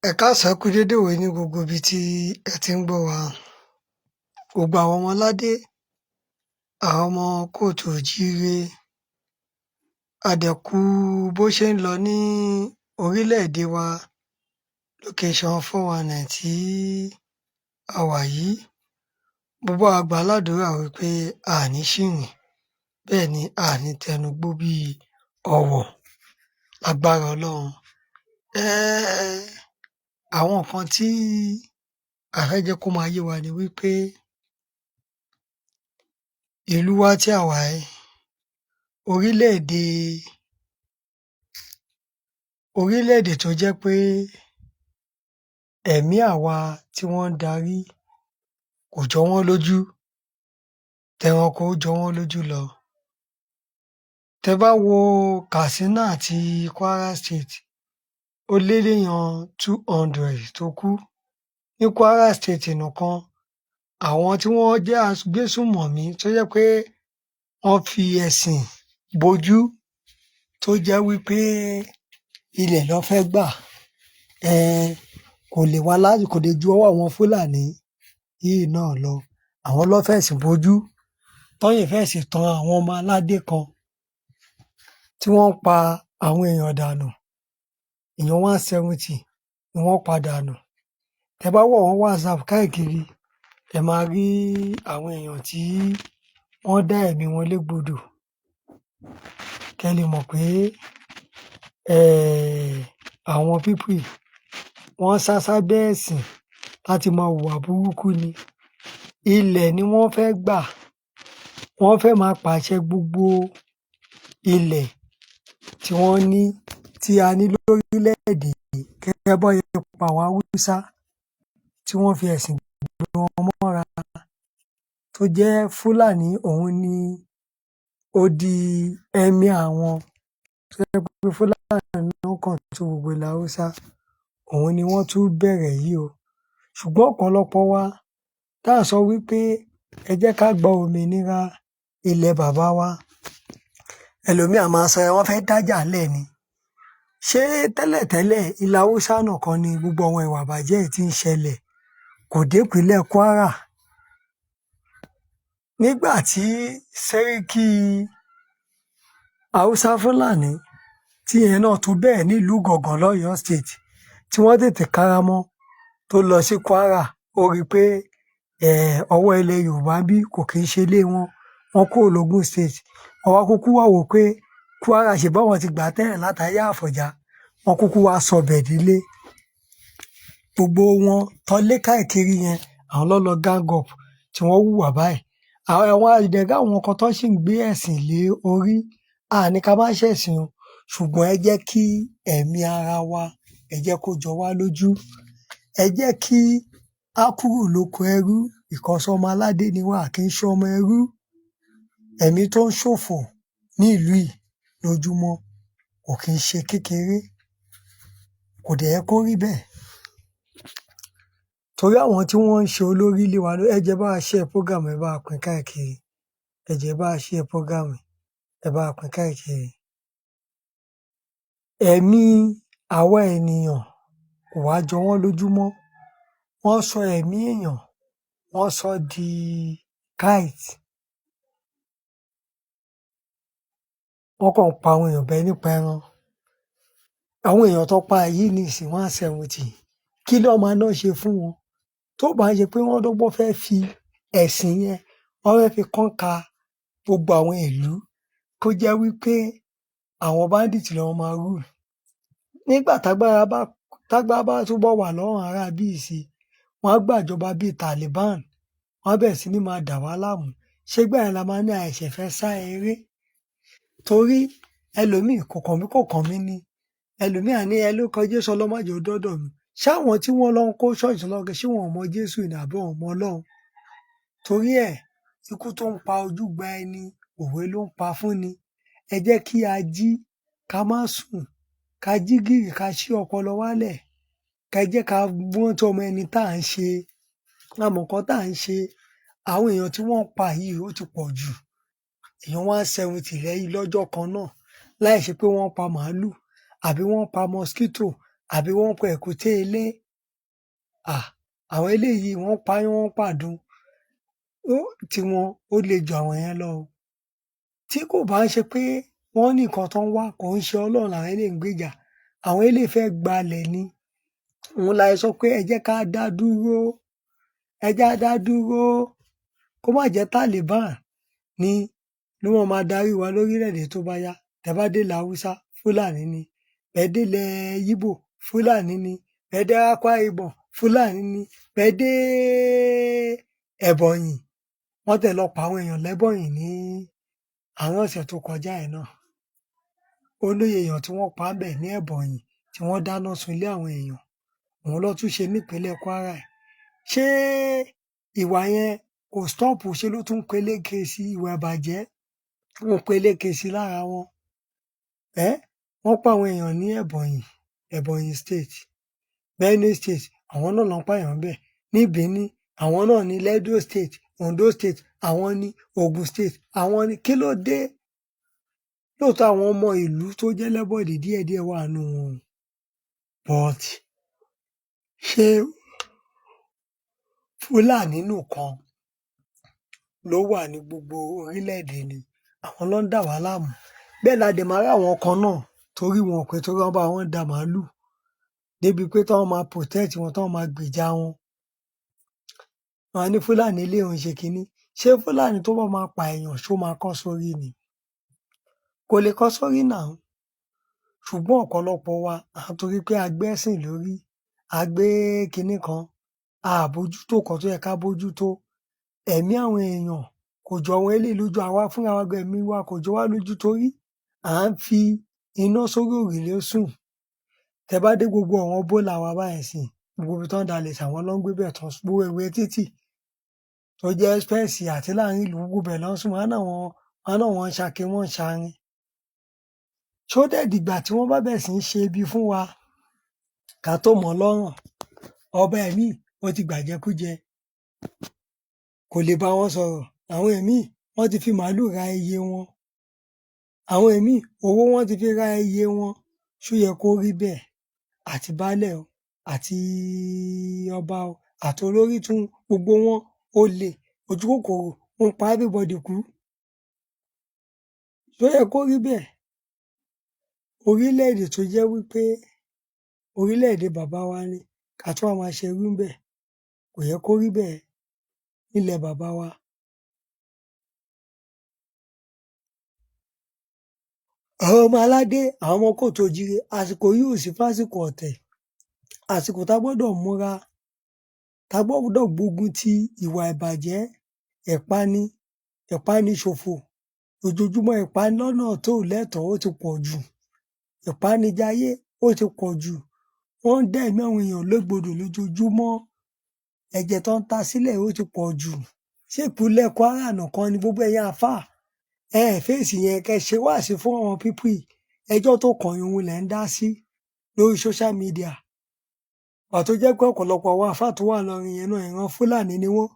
Ẹ káàsán, ẹ kú dédé ìwòyí ní gbogbo ibi tí ẹ ti ń gbọ́ wa. Gbogbo àwọn ọmọ aládé, àwọn ọmọ káàárọ̀ oòjíire, a dẹ̀ kú bó ṣe ń lọ ní orílẹ̀-èdè wa, location 419 tí a wà yìí. Mo bá wa gbà á ládùúrà wí pé a à ní ṣìrìn, bẹ́ẹ̀ ni a à ní tẹnugbó bí ọwọ̀ lágbára Ọlọ́run. Àwọn nǹkan tí a fẹ́ jẹ́ kó máa yé wa ni wí pé ìlú wa tí a wà yìí, orílẹ̀-èdè orílẹ̀-èdè tó jẹ́ pé ẹ̀mí àwa tí wọ́n ń darí kò jọ wọ́n lójú, tẹranko jọ wọ́n lójú lọ. Tẹ bá wo Katsina àti Kwara State, ó lé léèyàn 200 tó kú. Ní Kwara State nìkan, àwọn tí wọ́n jẹ́ agbésùnmọ̀mí tó jẹ́ pé wọ́n fi ẹ̀sìn bojú, tó jẹ́ wí pé ilẹ̀ ná fẹ́ gbà, kò lè wá kò lè ju ọwọ́ àwọn Fúlàní yìí náà lọ. Àwọn lọ́ fẹ̀sìn bojú, tán sì fẹ̀sìn tan àwọn ọmọ aládé kan tí wọ́n ń pa àwọn èèyàn dànù. Èèyàn 170 ni wọ́n pa dànù. Tẹ bá wò wọ́n WhatsApp káàkiri, ẹ máa rí àwọn èèyàn tí wọ́n dá ẹ̀mí wọn légbodò. Kẹ́ lè mọ̀ pé àwọn people yìí, wọ́n sá sábẹ́ ẹ̀sìn láti máa hùwà burúkú ni. Ilẹ̀ ni wọ́n fẹ́ gbà, wọ́n fẹ́ máa pàṣẹ gbogbo ilẹ̀ tí wọ́n ní, tí a ní lórílẹ̀-èdè yìí, gẹ́gẹ́ bọ́n ṣe pa àwọn Haúsá tí wọ́n fi ẹ̀sìn gbé wọn mọ́ra, tó jẹ́ Fúlàní òun ni odi emir wọn, tó jẹ́ pé Fúlàní ló ń control gbogbo ilẹ̀ Haúsá, òun ni wọ́n tún bẹ̀rẹ̀ yìí o. Ṣùgbọ́n ọ̀pọ̀lọpọ̀ wa tá à ń sọ wí pé ẹ jẹ́ ká gba òmìnira ilẹ̀ bàbá wa, ẹlòmíì á máa sọ wọ́n fẹ́ dájà lẹ̀ ni. Ṣé tẹ́lẹ̀tẹ́lẹ̀ ilẹ̀ Haúsá nìkan ni gbogbo àwọn ìwà ìbàjẹ́ yìí ti ń ṣẹlẹ̀? Kò dé ìpínlẹ̀ Kwara. Nígbà tí Sẹ́ríkì Haúsá Fúlàní tí ìyẹn náà tún bẹ̀rẹ̀ nílùú Ìgàngán lọ́yọ̀ọ́ State, tí wọ́n tètè kára mọ́ tó lọ sí Kwara, ó rí i pé ọwọ́ ilẹ̀ Yorùbá ńbí kò kí ń ṣe ilé wọn. Wọ́n kúrò l'Ógùn State, wọ́n wá kúkú wá wò ó pé Kwara ṣèbí àwọn ti gbà á tẹ́lẹ̀ látayé Àfọ̀njá, wọ́n kúkú wá sọbẹ̀ dílé. Gbogbo wọn tán lé káàkiri yẹn, àwọn lọ́ lọ gang up tí wọ́n hùwà báyìí. Àwọn a dẹ̀ rí àwọn kan tán ṣì ń gbé ẹ̀sìn lé orí. A à ní ká má ṣẹ̀sìn o, ṣùgbọ́n ẹ jẹ́ kí ẹ̀mí ara wa, ẹ jẹ́ kó jọ wá lójú. Ẹ jẹ́ kí á kúrò lóko ẹrú because ọmọ aládé ni wá, a kì í ṣọmọ ẹrú. Ẹ̀mí tó ń ṣòfò ní ìlú yìí lójúmọ́ kò kí ń ṣe kékeré, kò dẹ̀ yẹ kó rí bẹ́ẹ̀. Torí àwọn tí wọ́n ń ṣe olórí lé wa lórí, ẹ jọ̀ọ́ ẹ bá wa share program, ẹ bá wa pín káàkiri. Ẹ jọ̀ọ́ ẹ bá wa share program, ẹ bá wa pín káàkiri. Ẹ̀mí àwa ènìyàn kò wá jọ wọ́n lójú mọ́. Wọ́n sọ ẹ̀mí èèyàn, wọ́n sọ́ di kite. Wọ́n kàn ń pa àwọn èèyàn bí ẹní pa ẹran. Àwọn èèyàn tán pa yìí nísìnyí, 170, kí ná máa ná ṣe fún wọn? Tó bá ń ṣe pé wọ́n dọ́gbọ́n fẹ́ fi ẹ̀sìn yẹn, wọ́n fẹ́ fi conquer gbogbo àwọn ìlú, kó jẹ́ wí pé àwọn bandit ló máa rule. Nígbà tágbára bá túbọ̀ wà lọ́wọ́ àwọn ará ibí yìí sí, wọ́n á gbàjọba bíi Taliban, wọ́n á bẹ̀rẹ̀ sí ní máa dà wá láàmú. Ṣé ìgbà yẹn la máa ní a ṣẹ̀ṣẹ̀ fẹ́ sá eré? Torí ẹlòmíì kò kàn mí, kò kàn mí ni. Ẹlòmíì á ní ẹ lórúkọ Jésù, Ọlọ́run má jẹ́ ó dọ́dọ̀ mi. Ṣáwọn tí wọ́n lọ ń kó ṣọ́ọ̀ṣì lọ, ṣé wọn ò mọ Jésù ni àbí wọn ò mọ Ọlọ́run? Torí ẹ̀, ikú tó ń pa ojúgbà ẹni, òwe ló ń pa fún ni. Ẹ jẹ́ kí a jí, ká má sùn, ká jí gìrì, ká ṣí ọpọlọ wálẹ̀. Kẹ́ jẹ́ ká rántí ọmọ ẹni tá à ń ṣe, ká mọ nǹkan tá à ń ṣe. Àwọn èèyàn tí wọ́n ń pa yìí, ó ti pọ̀ jù. Èèyàn 170 lẹ́yìn lọ́jọ́ kan náà, láì ṣe pé wọ́n pa màálù àbí wọ́n pa mosquito. àbí wọ́n ń pa èkúté ilé. Àwọn eléyìí wọ́n ń payán, wọ́n ń pàdun. Tiwọn ó le ju àwọn yẹn lọ o. Tí kò bá ń ṣe pé wọ́n ní nǹkan tó ń wá, kò ń ṣe Ọlọ́run làwọn eléyìí ń gbèjà. Àwọn eléyìí fẹ́ gbalẹ̀ ni. Òun la ṣe sọ pé ẹ jẹ́ ká dá dúró, ẹ jẹ́ á dá dúró, kó má jẹ́ Taliban ni ló máa máa darí wa lórílẹ̀-èdè tó bá yá. Tẹ́ bá dé ilẹ̀ Haúsá, Fúlàní ni. Bẹ́ẹ̀ dé ilẹ̀ Íbò, Fúlàní ni. Bẹ́ẹ̀ dé Akwa Ibom, Fúlàní ni. Bẹ́ẹ̀ dé Ẹ̀bọ̀nyì, wọ́n tẹ̀ lọ pa àwọn èèyàn lẹ́bọ̀nyì ní àárín ọ̀sẹ̀ tó kọjá yìí náà. Ó lóye èèyàn tí wọ́n pa ńbẹ̀ ní Ẹ̀bọ̀nyì, tí wọ́n dáná sun ilé àwọn èèyàn. Òun ló tún ṣe nípínlẹ̀ Kwara yìí. Ṣé ìwà yẹn kò stop? Ṣe ló tún peléke sí? Ìwà ìbàjẹ́ ó ń peléke sí lára wọn. Wọ́n pa àwọn èèyàn ní Ẹ̀bọ̀nyì, Ẹ̀bọ̀nyì State, Benue State, àwọn náà ló ń pààyàn ńbẹ̀. Ní Benin, àwọn náà ní Edo State, Ondo State, àwọn ní Ogun State, àwọn ní. Kí ló dé? Lóòótọ́, àwọn ọmọ ìlú tó jẹ́ lẹ́bọ̀dì díẹ̀díẹ̀ wà nínú wọn o, but ṣé Fúlàní nìkan ló wà ní gbogbo orílẹ̀-èdè ni? Àwọn ló ń dà wá láàmú. Bẹ́ẹ̀ la dẹ̀ máa rí àwọn kan náà torí wọn ò pé, torí wọ́n bá wọn da màálù débi pé tí wọ́n máa protect wọn, tí wọ́n máa gbèjà wọn. Wọ́n á ní Fúlàní eléyìí ò ń ṣe kinní. Ṣé Fúlàní tó bá máa pa èèyàn, ṣó máa kọ́ sórí ni? Kò lè kọ́ sórí now. Ṣùgbọ́n ọ̀pọ̀lọpọ̀ wa, à ń torí pé a gbẹ́sìn lórí, a gbé kinní kan, a bójútó nǹkan tó yẹ ká bójútó. Ẹ̀mí àwọn èèyàn kò jọ àwọn eléyìí lójú. Àwa fúnra wa gan, ẹ̀mí wa kò jọ wá lójú torí à ń fi iná sórí òrùlé sùn. Tẹ bá dé gbogbo àwọn bólà wa báyìí sìn, gbogbo ibi tán dalẹ̀ sí, àwọn ló ń gbé bẹ̀ tán, gbogbo ẹ̀gbẹ́ títì tó jẹ́ express àti láàrin ìlú, gbogbo ibẹ̀ ló ń sùn. Wọ́n á náwọn ń ṣake, wọ́n ń ṣarin. Ṣó dẹ̀ dìgbà tí wọ́n bá bẹ̀rẹ̀ sí ń ṣe ibi fún wa ká tó mọ̀ lọ́rùn? Ọba ẹ̀míì ó ti gbàjẹkújẹ, kò lè bá wọn sọ̀rọ̀. Àwọn ẹ̀míì wọ́n ti fi màálù ra iye wọn. Àwọn ẹ̀míì owó wọ́n ti fi ra iye wọn. Ṣó yẹ kó rí bẹ́ẹ̀? Àti baálẹ̀ o, àti ọba o, àti olórí tún, gbogbo wọn olè, ojúkòkòrò ó ń pa everybody kú. Ṣó yẹ kó rí bẹ́ẹ̀? Orílẹ̀-èdè tó jẹ́ wípé orílẹ̀-èdè bàbá wa ni, ká tún wá máa ṣerú ńbẹ̀, kò yẹ kó rí bẹ́ẹ̀ nílẹ̀ bàbá wa. Àwọn ọmọ aládé, àwọn ọmọ kóòtù òjíire, àsìkò yìí ò sí fásìkò ọ̀tẹ̀. Àsìkò tá gbọ́dọ̀ múra, tá gbọ́dọ̀ gbógun ti ìwà ìbàjẹ́, ìpani, ìpaniṣòfò ojoojúmọ́, ìpani lọ́nà tó lẹ́tọ̀ọ́ ó ti pọ̀ jù, ìpanijayé ó ti pọ̀ jù. Wọ́n ń dá ẹ̀mí àwọn èèyàn légbodò lójoojúmọ́, ẹ̀jẹ̀ tó ń ta sílẹ̀ ó ti pọ̀ jù. Ṣé ìpínlẹ̀ Kwara nìkan ni? Gbogbo ẹ̀yin àáfàá, ẹ ẹ̀ fèsì yẹn, kẹ́ ṣe wáàsí fún àwọn people yìí. Ẹjọ́ tó kàn yín òun lẹ̀ ń dá sí lórí social media. Ìgbà tó jẹ́ pé ọ̀pọ̀lọpọ̀ àwọn àáfàá tó wà lọ́rin yẹn náà, ìran Fúlàní ni wọ́n.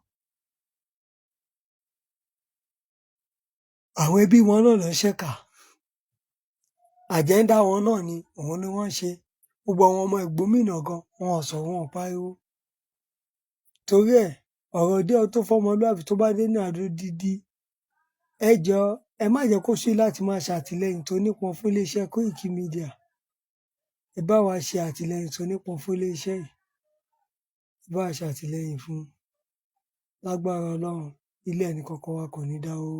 Àwọn ẹbí wọn náà ló ń ṣèkà. Àjẹ́ńdà wọn náà ni òun ni wọ́n ń ṣe. Gbogbo àwọn ọmọ ìgbómìnà gan, wọn ò sọ̀rọ̀, wọn ò pariwo. Torí ẹ̀, ọ̀rọ̀ dé tó fọ́mọlúàbí tó bá dé ní àdó dídí. Ẹ jọ̀ọ́, ẹ má jẹ́ kó sú yín láti máa ṣàtìlẹ́yìn tó nípọn fún iléeṣẹ́ Koiki Media. Ẹ bá wa ṣe àtìlẹ́yìn tó nípọn fún iléeṣẹ́ yìí. Ẹ bá wa ṣàtìlẹ́yìn fún un. Lágbára Ọlọ́run, ilé ẹnì kọ̀ọ̀kan wa kò ní dahoro.